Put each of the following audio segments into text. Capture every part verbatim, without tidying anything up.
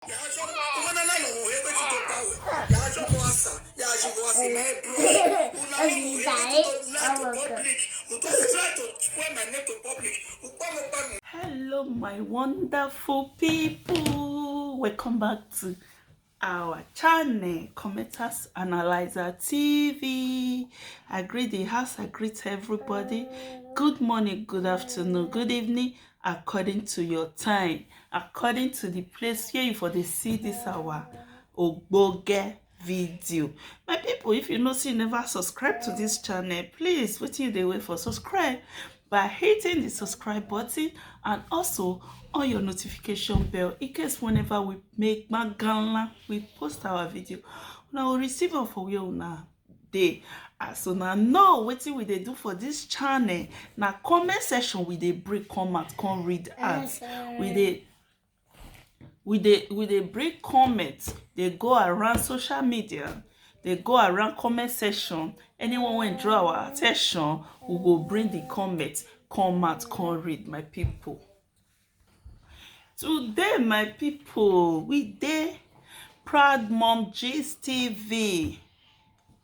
Hello, my wonderful people. Welcome back to our channel, Commenters Analyzer T V. I greet the house, I greet everybody. Good morning, good afternoon, good evening, according to your time, according to the place where you for dey see this our ogbonge video. My people, if you know say you never subscribe to this channel, please, wetin you dey wait for? Subscribe by hitting the subscribe button and also on your notification bell, in case whenever we make gbangala, we post our video, una go receive am for where una dey. As una know, wetin we dey do for this channel, na comment section we dey break come out, come read out. We dey we dey we dey bring comment dey go around social media, dey go around comment section. Anyone wey draw our attention, we go bring the comment come out, come read, my people. Today, my people, we dey Proud Mom Gist T V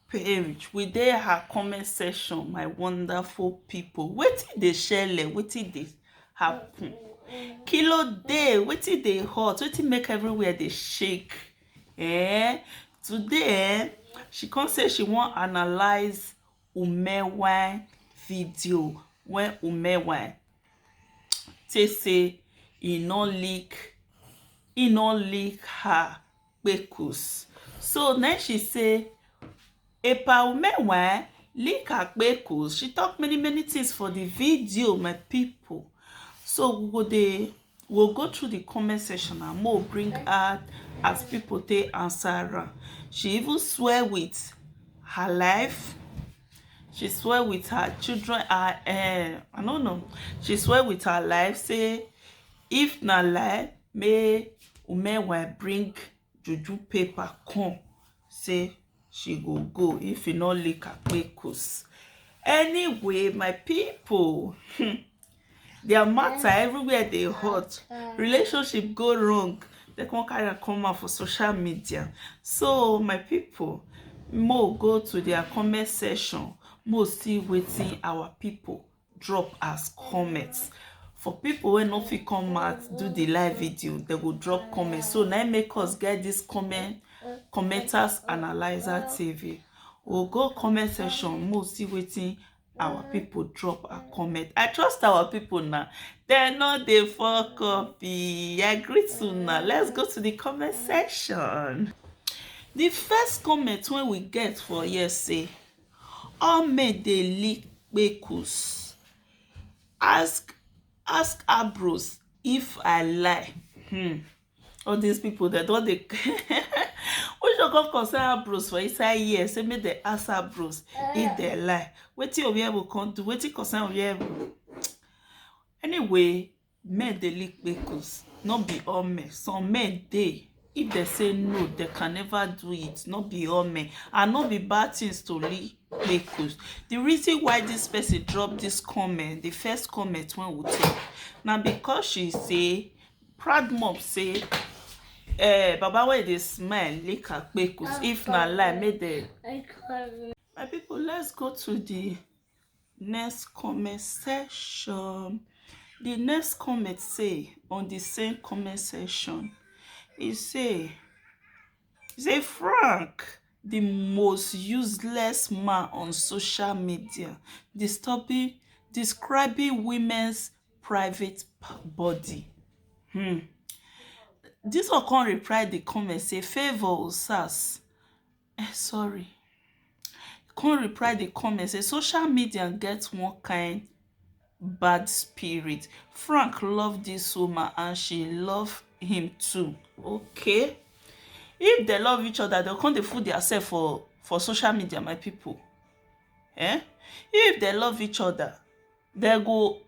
page. We dey her comment section, my wonderful people. Wetin dey shele? Wetin dey happen? Kí ló dé? Wetin dey hot? Wetin make everywhere dey shake? Eh? Today, eh, she come say she wan analyze Umewan video, when Umewan take say e no lick, e no lick her kpekus. So then she say, "Epa Umewan lick her kpekus." She talk many many things for the video, my people. So we go dey, we'll go through the comment section and we'll bring out as people take answer am. She even swear with her life. She swear with her children. Her, eh, I don't know. She swear with her life. Say if na lie, may Umewan bring juju paper come. Say she go go if e no lick her kpekus. Anyway, my people, hmm, their matter everywhere dey hot. Relationship go wrong, dem come carry am come out for social media. So my people, mo go to their comment section, mo see wetin our people drop as comments. For people wey no fit come out do the live video, dem go drop comments. So na im make us get this comment, Commenters Analyzer T V. We'll go comment section, mo see wetin our people drop a comment. I trust our people now. Dem no dey fuck up. I greet una. Let's go to the comment section. The first comment wey we get for here say, "All men dey lick kpekus. Ask, ask Abros if I lie." Hmm. All these people, dem don dey, which one come concern Abros for inside here? Say make dem ask Abros if dem lie. Wetin Obiebo come do? Wetin concern Obiebo? Anyway, men dey lick kpekus. No be all men. Some men dey, if dem say no, dem can never do it. No be all men. And no be bad things to lick kpekus. The reason why this person drop this comment, the first comment wey we take, na because she say, Proud Mom say, eh, baba wey dey smile lick her kpekus. If na lie, make dem. My people, let's go to the next comment section. The next comment say, on the same comment section, e say, e say, "Frank, the most useless man on social media, disturbing, describing women's private p-, body." Hmm. This one come reply the comment say, "Favour Osas." Eh, sorry. Come reply the comment say, "Social media get one kind bad spirit. Frank love this woman and she love him too." Okay. If dem love each other, dem come dey fool theirself for, for social media, my people. Eh? If dem love each other, dem go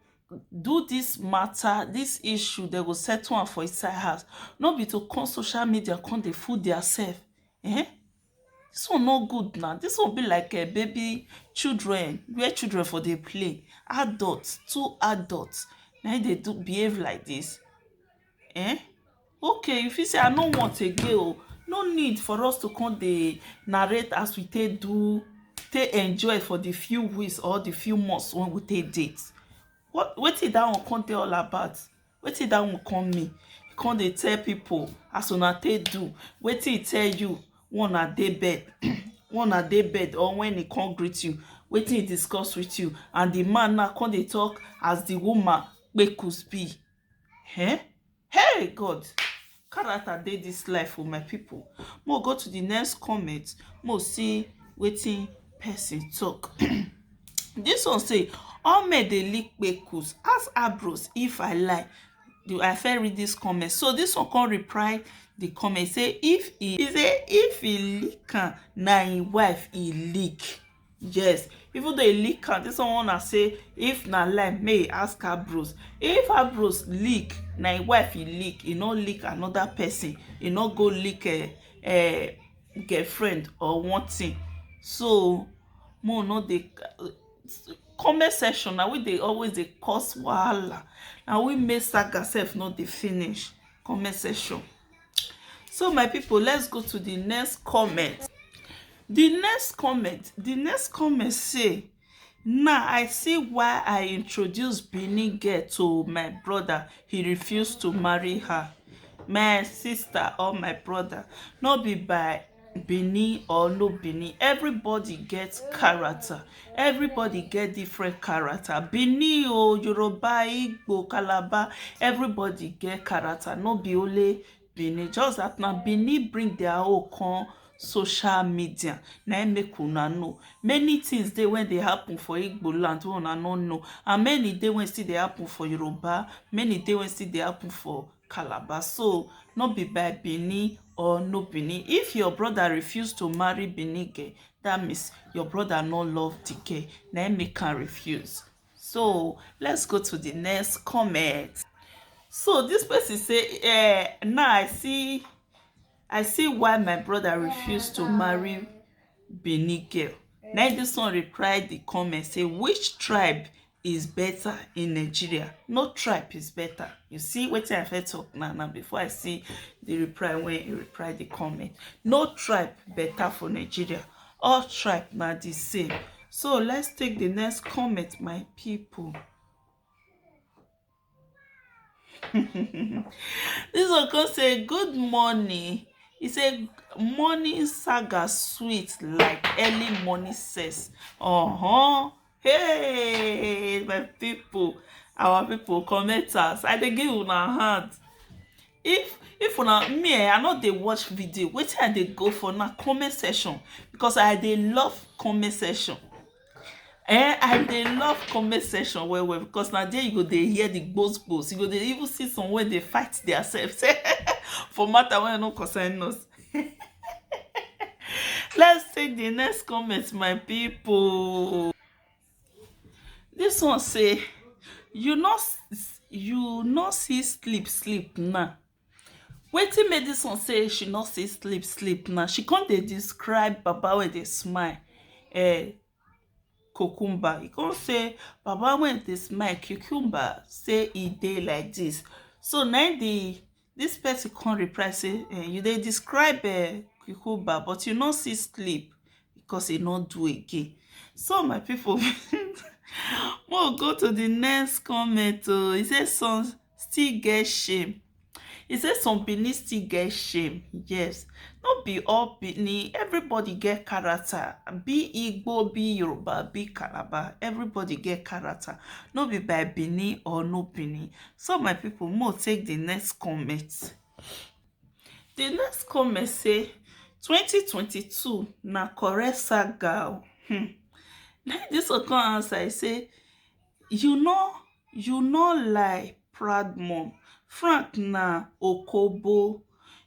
do this matter, this issue, dem go settle am for inside house. No be to come social media, come dey fool theirself. Eh? This one no good now. This one be like a baby children, where children for dey play. Adults, two adults, na im dey do behave like this. Eh? Okay, if you say I no want again o, no need for us to come dey narrate as we take do, take enjoy for the few weeks or the few months when we take date. What, wetin that one come dey all about? Wetin that one come mean? You come dey tell people as una take do, wetin e tell you? One na dey bed, one na dey bed, or when e come greet you, wetin e discuss with you? And the man now come dey talk as the woman kpekus be. Eh? Hey God, character dey this life o, my people. Mo go to the next comment, mo see wetin person talk. This one say, all men dey lick kpekus. Ask Abros if I lie. Do I fair read this comment? So this one come reply the comment say if he, he say if he lick am, na him wife he lick. Yes, even though he lick am, this one wanna say if na lie, may he ask Abros. If Abros lick, na him wife he lick, he no lick another person, he no go lick a, a girlfriend or one thing. So mo no dey, comment section na we dey always dey cause wahala, na we make saga sef no dey finish. Comment section. So my people, let's go to the next comment. The next comment, the next comment say, now I see why I introduce Benin girl to my brother. He refused to marry her. My sister or my brother, no be by Benin or no Benin, everybody get character. Everybody get different character. Benin o, Yoruba, Igbo, Calabar, everybody get character. No be only Benin. Just that now Benin bring their own come social media. Na im make una know. Many things dey when they happen for Igbo land wey una no know. And many dey when still dey happen for Yoruba. Many dey when still dey happen for Calabar. So no be by Benin or no Benin. If your brother refuse to marry Benin girl, that means your brother no love the girl. Na im make am refuse. So let's go to the next comment. So this person say, eh, now I see, I see why my brother refused to marry Benin girl. Now this one reply the comment say, which tribe is better in Nigeria? No tribe is better. You see wetin I fit talk now, now before I see the reply when he reply the comment. No tribe better for Nigeria. All tribe na the same. So let's take the next comment, my people. This one come say, good morning. He say, morning saga sweet like early morning sex. Uh-huh. Hey, my people, our people, commenters, I dey give una hand. If if una, me, eh, I no dey watch video. Wetin I dey go for na comment section, because I dey love comment section. Eh, I dey love comment section well well, because na there you go dey hear the gbos gbos. You go dey even see some wey dey fight theirself for matter wey no concern us. Let's take the next comment, my people. This one say, you no s- you no see sleep sleep now. Wetin make this one say she no see sleep sleep now? She come dey describe baba wey dey smile, eh, cucumber. He come say baba wey dey smile cucumber say e dey like this. So na im the this person come reply say, eh, you dey describe, eh, cucumber, but you no see sleep because e no do again. So my people, we'll go to the next comment. Oh, he says some still get shame. He says some Benin still get shame. Yes, no be all Benin. Everybody get character. Be Igbo, be Yoruba, be Calabar. Everybody get character. No be by Benin or no Benin. So my people, mo take the next comment. The next comment say, twenty twenty-two na correct saga o. Hmm. Na this one come answer, e say, you no, you no lie, proud mom. Frank na okobo.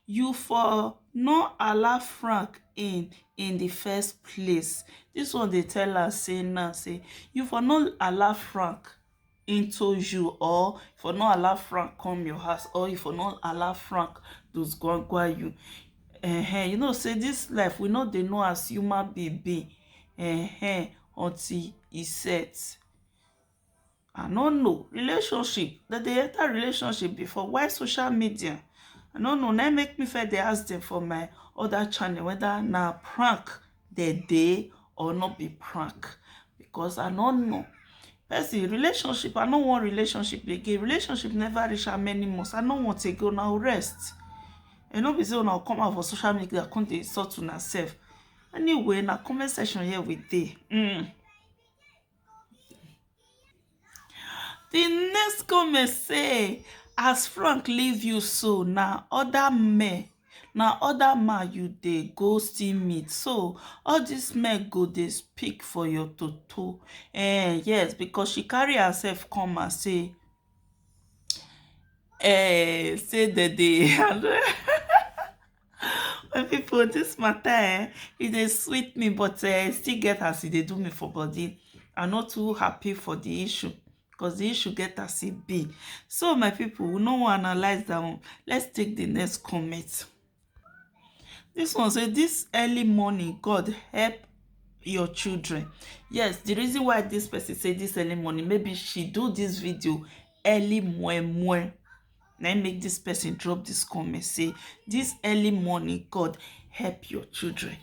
You for no allow Frank in in the first place. This one dey tell us say now say you for no allow Frank into you, or you for no allow Frank come your house, or you for no allow Frank those gwangwa you. Uh-huh. You know say this life we no dey know as human being be. Uh-huh. Until e set. I no know. Relationship. Dem dey enter relationship before. Why social media? I no know. Na im make me first dey ask dem for my other channel whether na prank dem dey or no be prank, because I no know. Person relationship, I no want relationship again. Relationship never reach how many months. I no want again. Una rest. E no be say una come out for social media come dey insult una sef. Anyway, na comment section here we dey. Mm. The next comment say, as Frank leave you so, na other men, na other man you dey go still meet. So all these men go dey speak for your toto. Eh, yes, because she carry herself come and say, eh, say that they my people, this matter, eh, e dey sweet me, but eh, e still get as e dey do me for body. I'm not too happy for the issue, because the issue get as e be. So my people, we no wan analyze that one. Let's take the next comment. This one say, this early morning, God help your children. Yes, the reason why this person say this early morning, maybe she do this video early morning. Na im make this person drop this comment say, this early morning, God help your children.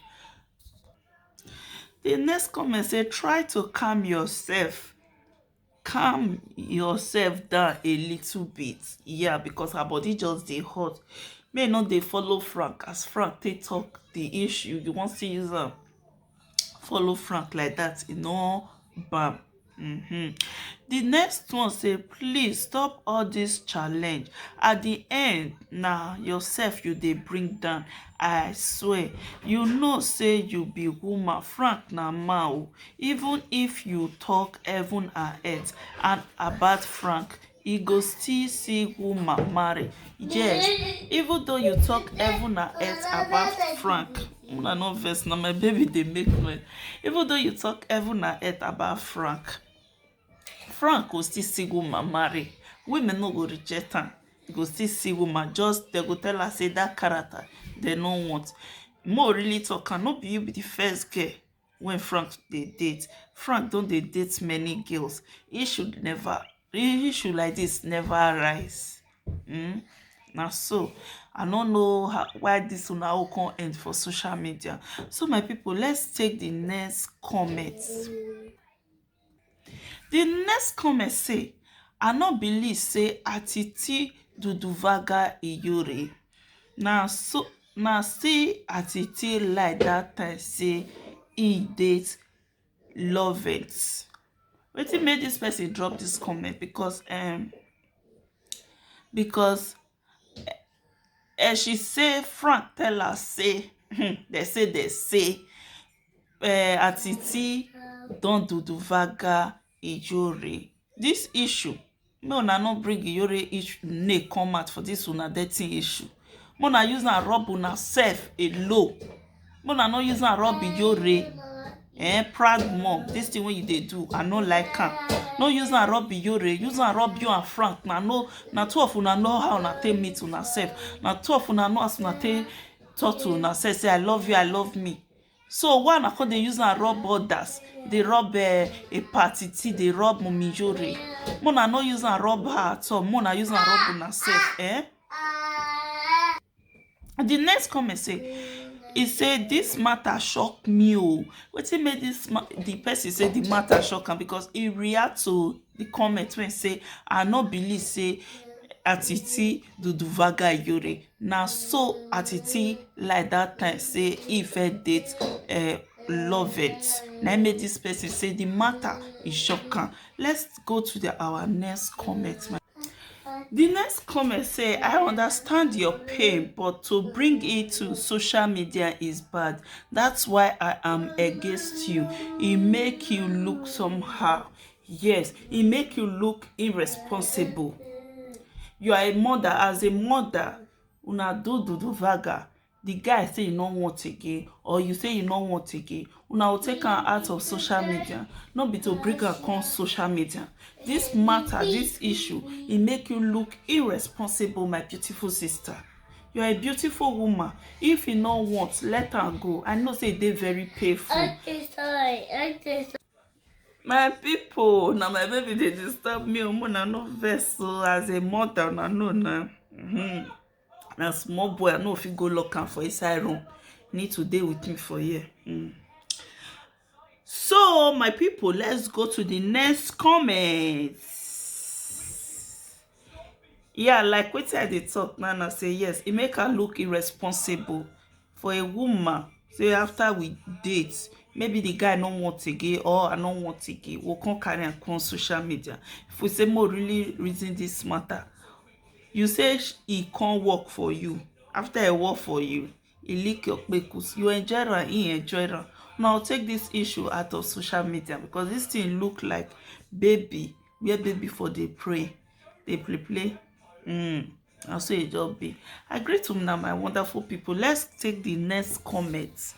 The next comment say, try to calm yourself. Calm yourself down a little bit. Yeah, because her body just dey hot. May not dey follow Frank. As Frank take talk the issue, you wan still use am follow Frank like that. E no bam. Mm-hmm. The next one say, please stop all this challenge. At the end, na yourself you dey bring down. I swear, you know say you be woman. Frank na man o. Even if you talk heaven and earth and about Frank, e go still see woman marry. Yes, even though you talk heaven and earth about Frank, una no vex, na my baby dey make noise. Even though you talk heaven and earth about Frank, Frank go still see woman marry. Women no go reject am. E go still see woman. Just they go tell her say that character they no want. More really talk am, no be you be the first girl when Frank dey date. Frank don dey date many girls. Issue never, issue like this never arise. Mm? Na so I no know how, why this una all come end for social media. So my people, let's take the next comment. The next comment say, I no believe say Atiti Duduvaga Iyore. Na so, na see Atiti like that time say he date Lovett. Wetin make this person drop this comment? Because um because eh, she say Frank tell her say, hmm, they say they say, eh, Atiti don Duduvaga Iyore. This issue, make una no bring Iyore issue name come out for this una dating issue. Make una use am rub una self alone. Make una no use am rub Iyore. Eh, proud mom, this thing wey you dey do, I no like am. No use am rub Iyore, use am rub you and Frank. Na no, na two of una know how una take meet una self. Na two of una know as una take talk to una self, say, I love you, I love me. So why una come dey use am rub others? Dey rub eh, a party tea, dey rub Mummy Iyore. Make una no use am rub her at all. Make una use am rub una self, eh? The next comment say, e say, this matter shock me o. Wetin make this ma the person say the matter shock am? Because he react to the comment when say, I no believe say Atiti Duduvaga Iyore. Na so Atiti like that time say he fit date uh, Lovett. Na im make this person say the matter is shock am. Let's go to the our next comment. My The next comment say, I understand your pain, but to bring it to social media is bad. That's why I am against you. It make you look somehow. Yes, it make you look irresponsible. You are a mother. As a mother, una do Duduvaga. The guy say you no want again, or you say you no want again. Una will take am out of social media. No be to bring am come social media. This matter, this issue, it make you look irresponsible, my beautiful sister. You are a beautiful woman. If you no want, let am go. I know say e dey very painful. Okay, sorry. Okay, sorry. My people, na my baby dey disturb me. Una no vex o, as a mother, una know na. Mm-hmm. Na small boy, I no fit go lock am for inside room. Need to dey with me for here. Mm. So, my people, let's go to the next comment. Yeah, like wetin I dey talk now, na say yes, e make her look irresponsible for a woman. Say after we date, maybe the guy no want again or I no want again, we come carry am come social media. If we say more really reason this matter, you say sh- e come work for you. After e work for you, e lick your kpekus. You enjoy am, e enjoy am. Now take this issue out of social media because this thing look like baby where baby for dey pray, dey play play. Mm. Na so e just be. I greet una, my wonderful people. Let's take the next comment.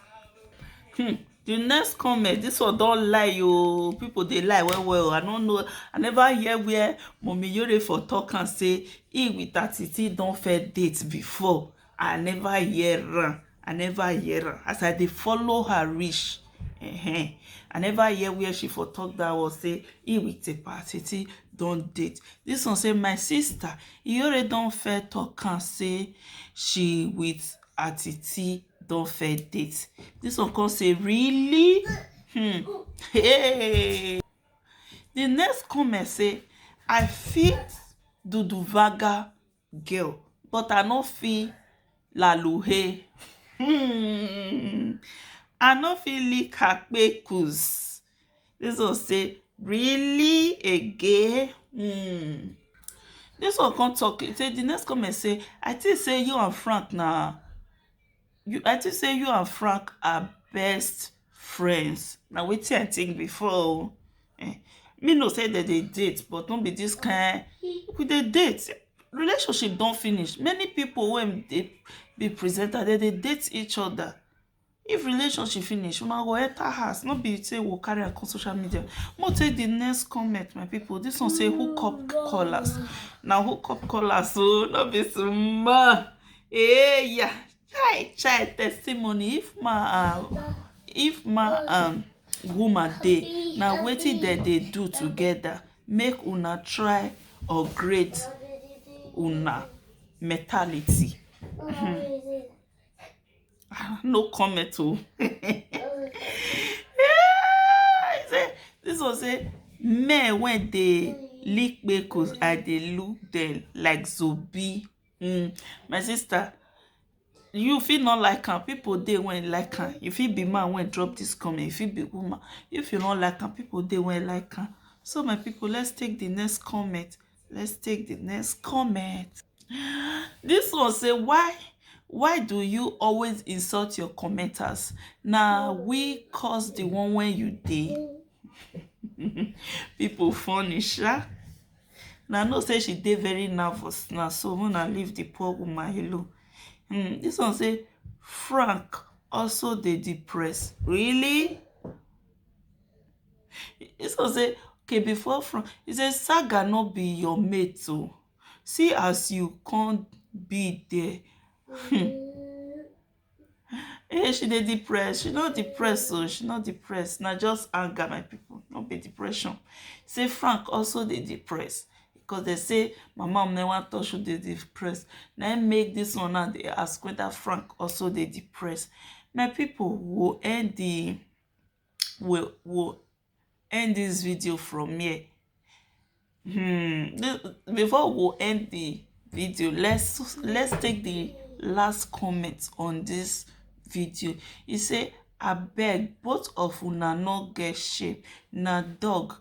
Hmm. The next comment, this one don lie o. People dey lie well well. I don't know. I never hear where Mommy Yore for talk and say he with Atiti don fair date before. I never hear am. I never hear am. As I dey follow her reach, uh-huh, I never hear where she for talk that was say he with Atiti don date. This one say, my sister, Iyore don fair talk am say she with Atiti don fair date. This one come say, really? Hmm. Hey. The next comment say, I fit Duduvaga girl, but I no fit Laluhe. Hmm. I no fit lick her kpekus. This one say, really again? Hmm. This one come talk. He say, the next comment say, I think say you and Frank na you I think say you and Frank are best friends. Na wetin I think before o. Eh, me know say dem dey date, but no be this kind. We dey date. Relationship don finish. Many people wey dey be presenter, dem dey date each other. If relationship finish, una go enter house. No be say we carry am come social media. Mo take the next comment, my people. This one say, hook up callers. Now hook up callers, so no be small. Hey, yeah. Chai, chai, testimony. If ma, uh, if ma, um, woman dey, na wetin dem dey do together. Make una try upgrade una mentality. Hmm. Ah, no comment o. Yeah, he say, this one say, men wey dey lick kpekus, I dey look them like zobi. Mm, my sister, you fit not like am. People dey when like am. You fit be man when drop this comment. You fit be woman. If you not like am, people dey when like am. So my people, let's take the next comment. Let's take the next comment. This one say, why why do you always insult your commenters? Na we cause the one when you dey. People funny, sha. Na know say she dey very nervous now, so una leave the poor woman alone. Hmm, this one say, Frank also dey depressed. Really? This one say, okay, before Frank, he say, Saga no be your mate o. See as you come be there. Hmm. Hey, she dey depressed. She not depressed, so she not depressed. Na just anger, my people. No be depression. Say Frank also dey depressed because they say mama never touch who dey depressed. Na im make this one now dey ask whether Frank also dey depressed. My people, will end the will will end this video from here. Hmm. Th- Before we end the video, let's let's take the last comment on this video. He say, abeg, both of una no get shame. Na dog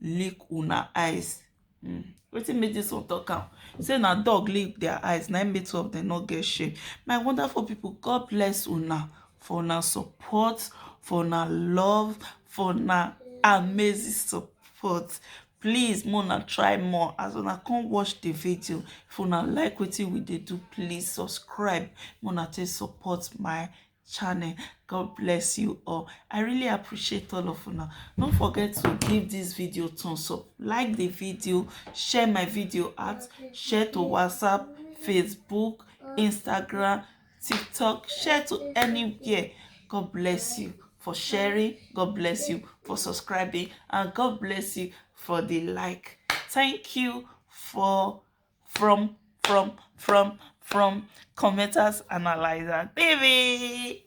lick una eyes. Hmm. Wetin make this one talk am? Say na dog lick their eyes. Na im make two of them no get shame. My wonderful people, God bless una for una support, for una love, for una amazing support. Please, make una try more as una come watch the video. If una like wetin we dey do, please subscribe. Make una take support my channel. God bless you all. I really appreciate all of una. Don't forget to give this video thumbs up, like the video, share my video out, share to WhatsApp, Facebook, Instagram, TikTok, share to anywhere. God bless you for sharing. God bless you for subscribing, and God bless you for the like. Thank you for from from from from Cometas Analyzer T V.